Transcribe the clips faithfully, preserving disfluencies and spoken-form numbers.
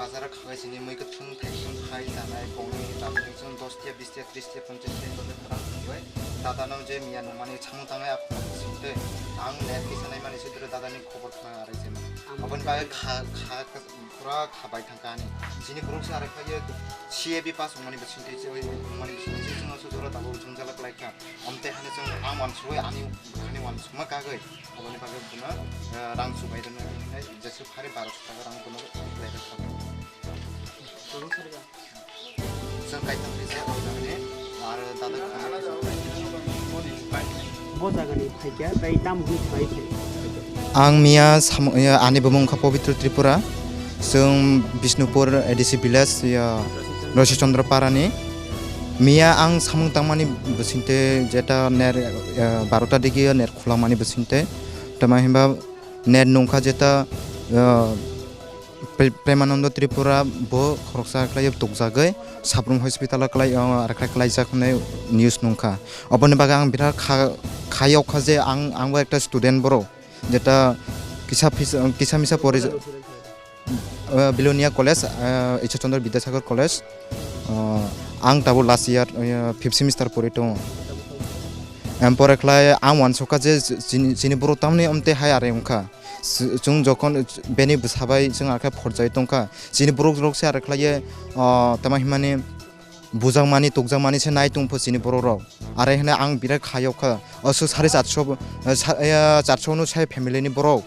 Jara khabai sini mui kwthwng thaikwthwng khai janai, bongni tamni chwng dos tiya, bis tiya, tris tiya, ponchas tiya, tongwi khorang thangbai. Dadano je miya nungmani samung tangnai, aphuru singtwi ang net kisa naimani se dure dadani khobor khna arai se mano. Aboni bagwi kha, kha, kha, pura kha bai thangkha ani. Chini borok se arai khlaiyo C A B pass wngmani bisingtwi, se wngmani bisingtwi chwng aswk jora tabuk jwngjal khlaikha. Omte hane chwng ang wansugwi ani bwkhani wansukma kagwi. Aboni bagwi bono, eh, rang chubai rwna hinwi jesa phari baroso taka rang bono belai khe khabai. Chwng kaitham kisa o jagani ar dada khana kisa. Bo jagani phaikha, tei tamo hwnwi phai phai. Ang miya samung, ya, ani bumung wngkha Pabitra Tripura. Chwng Bishnupur A D C village, ya, Rosi Chandra Parani. Miya ang samung tangmani bisingtwi jeta ner, ya, barota digi ner khulangmani bisingtwi. Tamo himba net nungkha jeta, ah, Pre-, Premanando Tripura bo khoroksa khlai tukjagwi Saprum hospital o khlai, ah, ar khlai, khlaijak hwnwi news nungkha. Oboni bagwi ang birat kha, khayok kha je ang, angbo ekta student borok, jeta kisa phis-, kisa misa pori, ah, Belonia College, ah, Ishwar Chandra Vidyasagar College, ah, ang tabuk last year, ah, fifth semester pori tongo. Em, pore khlai ang wansukha je chini, chini borok tamni omte hai are wngkha. S-, chwng jokhon beni bwsa bai chwng arkhe phorjai tongkha. Chini borok rok se are khlaiye, o, tamo himani bujakmani, tukjakmani se nai tongpho chini borok rok. Are hwnwi ang birat khayok kha. Aswk sari chatso, eh, sa-, eh, chatso no sai family ni borok.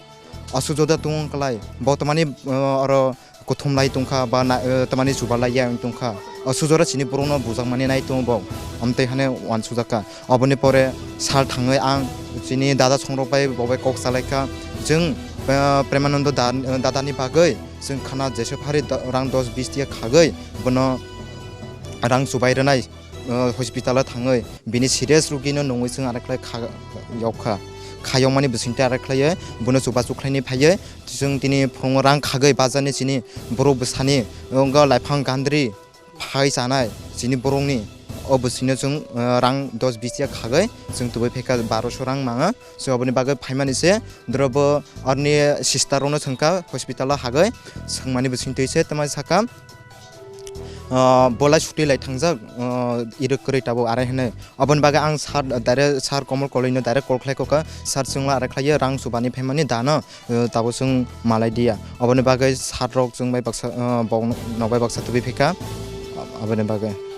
Aswk joda tong wng klai. Bo tamani, eh, oro kuthum lai tongkha ba na, eh, tamani chuba lai ya wng tongkha. Aswk jora chini borokno bujakmani nai tongo bo. Amtwi hane wansukjak kha. Oboni pore sal thangwi ang chini dada songrok bai bo bai kok salai kha. Chwng, eh, Premanando da-, dadani bagwi chwng khana jesa phari da-, rang dos bis tiya khagwi bono rang chubai rwnai. O, hospital o thangwi bini serious rugino nungwi chwng arekhlai kha-, yok kha. Khayokmani bisingtwi arekhlaiwi bono chubachu khlaini phaiwi chwng tini phungo rang khagwi bajarni chini borok bwsani wngkha laiphang gandri phai chanai chini borokni. O bisingno chwng, o, rang dos bis tiya khagwi chwng tubui phaikha baroso rang manga. Chwng oboni bagwi phaimani se dorobo orni sister rokno swngkha hospital o hagwi swngmani bisingtwi se tamo sakha. Ah, bolai suti lai thangjak, ah, irwk kwrwi tabuk arai hwnwi. Aboni bagwi ang sir, direct sir Komol Koloi no direct call khlai kokha, "Sir, chwngla arai khlaiwi rang chubani phaimani dano, ah, tabuk chwng malai diya." Aboni bagwi sir rok chwng bai baksa, ah, bok nok bai baksa tubui phaikha. Aboni bagwi.